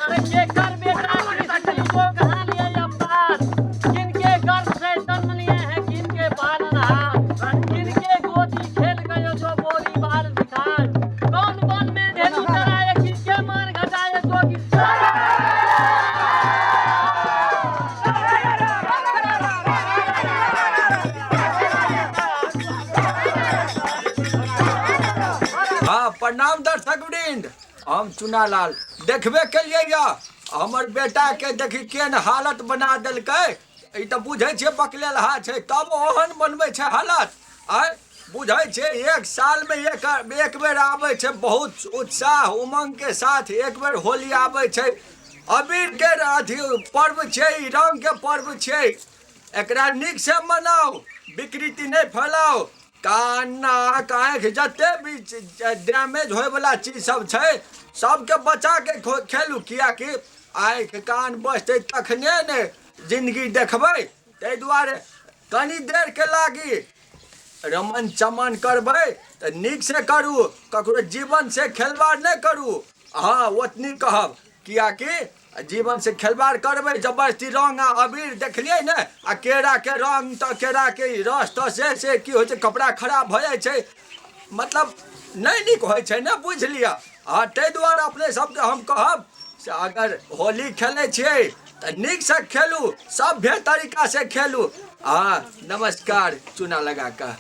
अरे केकर बेटा कृष्ण जी को कहाँ लिए अवतार, किनके गर्भ से जन्म लिए हैं, किनके पालनहार, किनके गोदी खेल गयो जो बोली बाल सिखाए, कौन वन में धेनु चराए, किनके मान घटाए जो कि हाँ प्रणाम दर्शक वृंद, हम चुनालाल देखबे केलिए या हमर बेटा के देखी केहन हालत बना देलकै। ई तऽ बुझै छियै बकलेलहा छै तब ओहन बनबै छै हालत। आँय बुझै छियै एक सालमे एक एक बेर आबै छै बहुत उत्साह उमङ्गके साथ एक बेर होली आबै छै। अबीरके अथी पर्व छै, ई रङ्गके पर्व छै, एकरा नीकसँ मनाउ, विकृति नहि फैलाउ। कान नाक आँखि जते भी डैमेज होइवला चीज सब छै सबके बचाके खेलू, किएकि आँखि कान बचतै तखने ने जिन्दगी देखबै। ताहि दुआरे कनी देरके लागी रमन चमन करबै तऽ नीकसँ करू, ककरो जीवनसँ खेलवाड़ नहि करू। हँ ओतनी कहब, किएकि जीवन से खेलवाड़ करबै जबरदस्ती रंग आ अबीर देखलियै ने, आ केरा के रंग तऽ केरा के रस तऽ से से की होइ छै, कपड़ा खराब भऽ जाइ छै, मतलब नहि नीक होइ छै ने, बुझि लिअ। हँ ताहि दुआरे अपने सबके हम कहब से अगर होली खेलै छियै तऽ नीकसँ खेलू, सभ्य तरीकासँ खेलू। हँ नमस्कार, चूना लगा कऽ।